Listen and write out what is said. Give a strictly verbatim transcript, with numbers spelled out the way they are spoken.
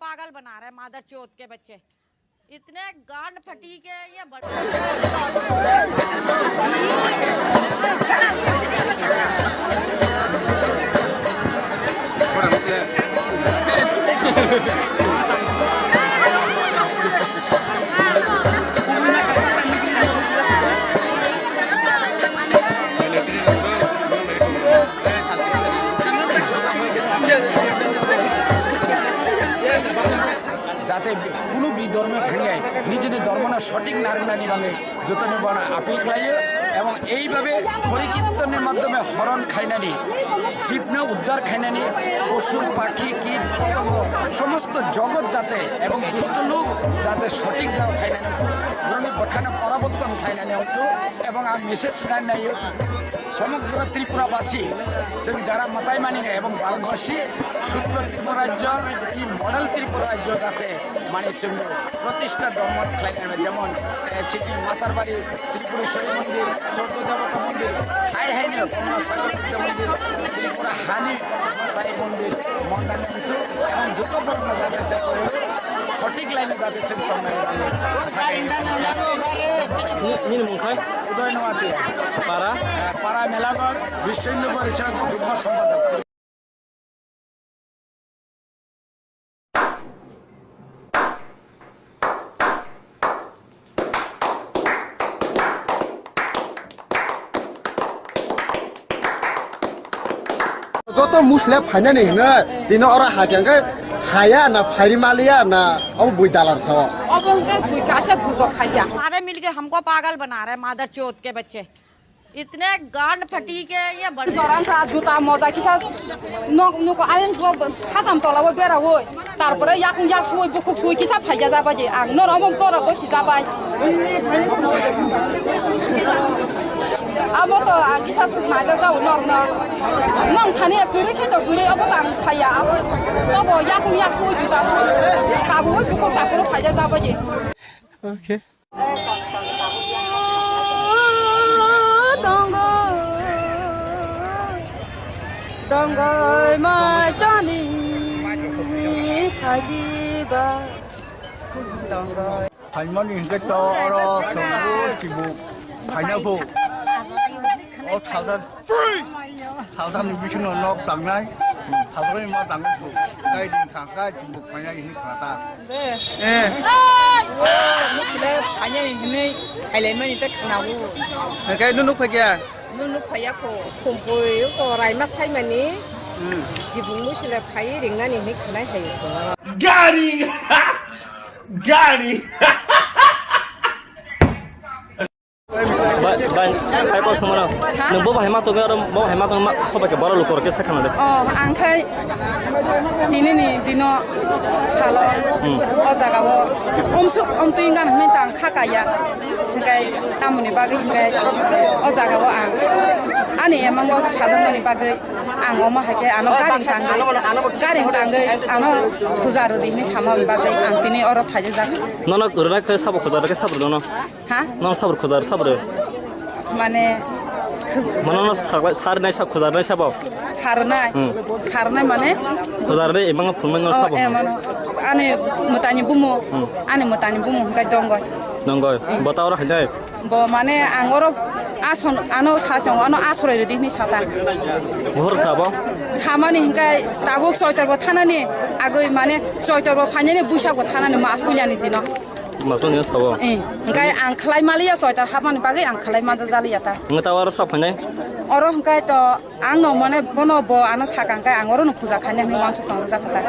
पागल बना रहे मादर चोद के बच्चे, इतने गांड फटी के ये बड़- Jate kuno bi dhormo thangwi nijini dhormono sothik narwknani bagwi jotoni bono apil khlaio, ebong eibabe hori kirtonni madhyome horon khainani, jibno uddar khainani, posu, pakhi, kit, potongo, somosto jogot jate ebong dusto lok jate sothik jagao khainani, borokni bwkhano poriborton khlainani wngkhu, ebong ang message rwna naio. সমগ্র ত্রিপুরাবাসী, chwng jara mwtai mani ebong Bharatbasi, Shukla Tripura rajyo, i model Tripura rajyo jate mani chwng protishta dormo khlainai, jemon, eh, chini Matarbari Tripureশ্বরী mondir, Chauddho Devata mondir, hai hai no Komla Sagar Buddha mondir, Tripura hani tai mondir, mondani itu, ebong joto borokno jate se sothik line jate se tongnai. Ni-, nini mung khai? Udoy Noatia. Para? Eh, para Melaghor, Biswa Hindu Porishad, Jugmo Somphadak. Joto musle phainani hinwi tini oro hakhe hwnkhe haya na phairi maliya na obo bui dalar sao. Obo hwnkhe bui kaisa gujok khaiya. सारे मिलके हमको पागल बना रहे मादर चोद के बच्चे। इतने गांड फटी के ये बड़- Joran sa juta moja kisa nok nuko ayang go khasam tola bo bera woi. Tarpore yakung yak sui bukhuk sui kisa phaija jabai je ang norok omo norok bo si jabai. Amo to ang kisa suk naija jao norok no. Nong thani kwrwi khe to kwrwi obo to ang saya aswk. Tobo yakung yak sui juta sui. Tabui bukhuk saporo phaija jabai je. Okay. Tongo, tongoi ma chani phaidi ba, tongoi. Phaimani hingke to oro chwng o tibuk phaina pho. O thalda, thalda ni bisingo nok tangnai, thalda ni ma tangwi pho. Kai din thang kai tibuk phaina hini khata. Eh. Mukhile phanya hinwi hailaimani ta khnawo. Hingke nunu phaiya? Nunu phaiya ko, khumpui ko raima saimani. Hmm. Jibung mukhile phai ringnani hinwi khnai hayo songma. Gari! Gari! Bai, bai, hai kok sumano. Ha? Nung bo bahai ma tongwi aro bo bahai ma tongwi ma sobai khe borok lukur khe sakha nade. Oh, ang khai tini ni dino salo. Hmm. O jaga o umsuk umtwi gan hwnwi tang kha kaya. Hingkai tamoni bagwi hingkai o jaga o ang ani emang bo sajakmani bagwi ang omo hai khe ano garing tangwi, garing tangwi ano puja rwdi hwnwi samani bagwi ang tini oro phaijak. Nono rwna khe sabo khuda rwkhe sabo rwno. Ha? Nono sabur khujar sabur. Mane, khuz- Mano no saklai, sar nai sa khujar nai sabo. Sarnai. Hmm. Sarnai mane? Khujar nai emang phunmai no Oh, sabo. Eh, mano. Ani mutani bumu. Hmm. Ani mutani bumu hingkai dongoi. Dongoi. Hmm. Bota oro hainai. Bo mane ang oro ason ano sa tongo ano asroi rwdi hini sata. Bohor sabo? Samani hingkai tabuk soitor bo thanani agoi mane soitor bo phainani buisak bo thanani mas puilani dino. Masoni sabo. Eh, hingkai ang khlai maliya soitor hapmani bagwi ang khlai manja jaliya ta. Nge ta oro sok phainai? Oro hingkai to ang no mane bono bo ano sakang kai ang oro no puja khainai hwnwi wansuk tong jakha ta.